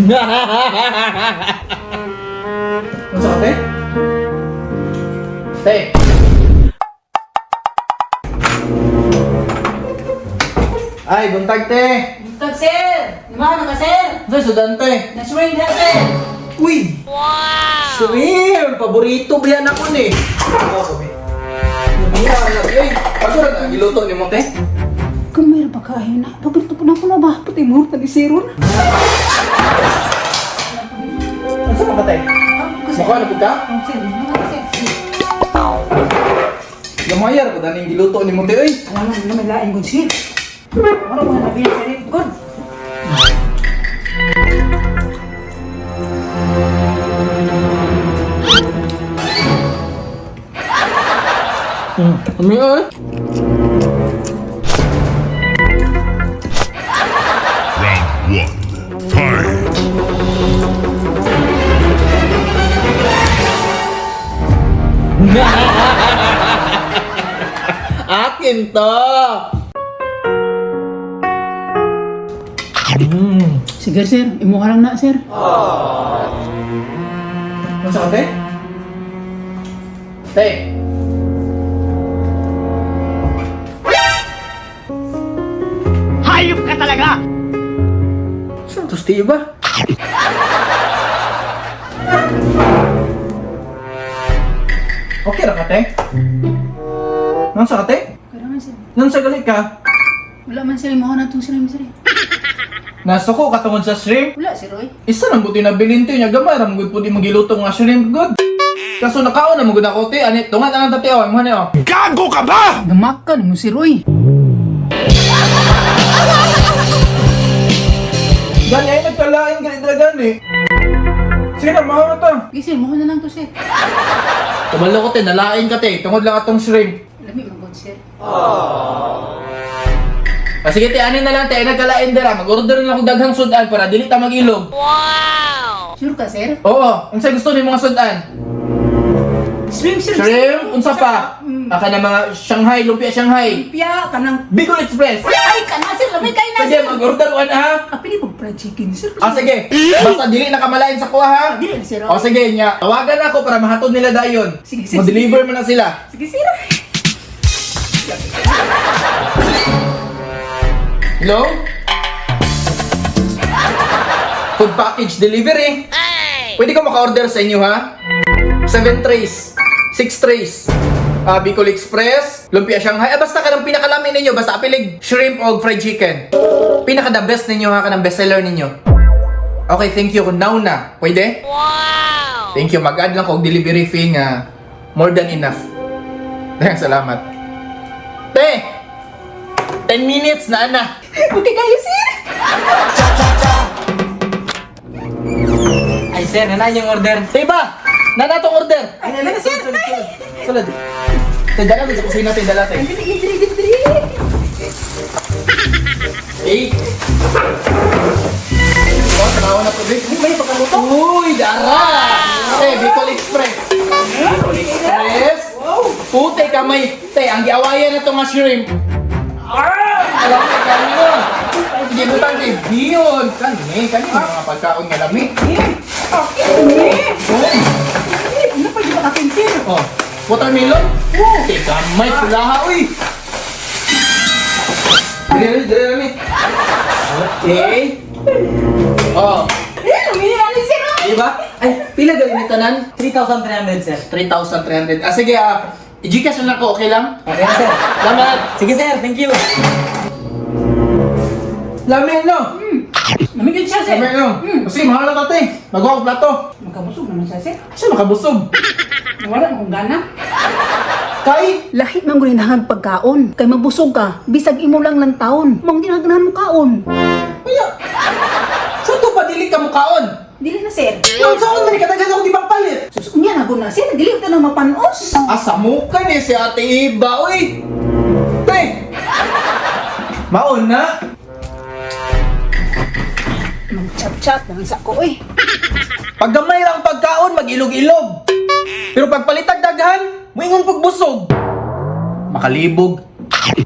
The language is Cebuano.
Ano sa te? Te! Ay, buntag te! Buntag, sir! Limahan na ka, sir! Ano sudan te? Na-shrink na, sir! Uy! Wow! Shrimp! Paborito ba yan ako ni? Ako, be. Eh, pagod na giluto ni mo te? Kung mayroon pa kayo na, paborito po na po na ba? Pati mo, tani sir. Ano sa ka te? Mukha na pud ka? Sir, mga sir. Gamayar ko daning giluto ni mo te oy. Alam mo, may laing good, sir. Ano mo na biyan, sir? Good. Ano yun? Round one. Fight! Akin to! Sige, sir. Imuha lang na, sir. Ano sa te? Te! Hayop ka talaga! Saan to si ba? Okay ra ka te? Nang sa ka te? Kaya man, sir. Nang sa gali ka? Wala man, sir. Imuha na itong sir, sir. Nasuko ka tungod sa shrimp? Wala, sir, oy. Isa lang buti na bilin te nya gamay ra gud pud magiluto nga shrimp good. Kaso nakaon na mo gud ako te ani tungan anang tate oh mo ni oh. Gago ka ba? Gamakan mo, sir, oy. Gani ay nagkalain gani dira gani. Sige na mahaw na ta. Sige, sir. Imuha na lang to, sir. Tumalo ko te nalain ka te tungod lang atong shrimp. Lami man, good, sir. Ah, sige te ani na lang te ay nagkalain dira mag-order na lang og daghang sudan para dili ta magilog. Sure ka, sir? Oo, unsa gusto ni mga sudan? Shrimp, sir. Shrimp, unsa pa? Aka na mga Shanghai, lumpia Shanghai. Lumpia, kanang... Bicol Express. Ay, kana, sir. Lami kayo na, Sige, sir. mag-order one ha. Ah, pili pag fried chicken, sir. Ah, sige. Basta dili na kamalain sa kuha ha. Dili na, sir. O sige nya, tawagan ako para mahatod nila dayon. Sige, sige, Mo-deliver mo na sila. Sige, sir. Hello? Food package delivery. Pwede ka maka-order sa inyo ha? 7 trays, 6 trays. Ah, Bicol Express, Lumpia Shanghai. Ah, basta ka ng pinakalami ninyo, basta apilig shrimp o fried chicken. Pinaka the best ninyo ha, kanang best seller ninyo. Okay, thank you. Now na. Pwede? Wow! Thank you. Mag-add lang ko og delivery fee nga more than enough. Daghang salamat. Te! 10 minutes na ana. Okay kayo, sir. Ay sir, nanay yung order. Diba? Nana tong order. Ay, nana, sir. Sulod. Te, dala ko sa kusina, te, dala, te. Dili, dili, dili, dili. Eh. Oh, tanawa na tubig. Uy, may pagkaluto. Uy, dara! Te, Bicol Express. Bicol Express. Pute kamay. Te, ang giawayan na to nga shrimp. Ah! Alam mo, kanino. Sige, butang kay Dion. Kani, kani mga pagkaon nga lami. Okay, Oh. Ano pa di ba kakin, sir? Oh, watermelon? Oh, te kamay pulaha uy. Dire, dire lami. Okay. Oh, Eh, lumili sir. di ba? Ay, pila gali ni tanan? 3,300 sir. 3,300. Ah, sige ah. I-Gcash na lang ko, okay lang? Okay na sir. Salamat. Sige sir, thank you. Lami no? Namigil siya, sir. Lami no? Kasi mahal na tate. Magawa ko plato. Magkabusog naman siya, sir. Asa makabusog? Wala akong gana. Kay? Lahit man gud nahag pagkaon. Kay mabusog ka, bisag imo lang lang taon. Mong ginaganahan mo kaon. Kuya. Sa to pa dili ka mukaon? Dili na, sir. Noon sa man kadaghan ako di bang palit? Sus, unya na gud na, sir. Dili ta na mapanos. Asa mo ka ni si Ate Iba, uy! Te! Maon na! Mag-chat-chat naman sa ko, oy. Pag gamay lang pagkaon, mag-ilog-ilog. Pero pag palitag daghan, muingon pagbusog. Makalibog.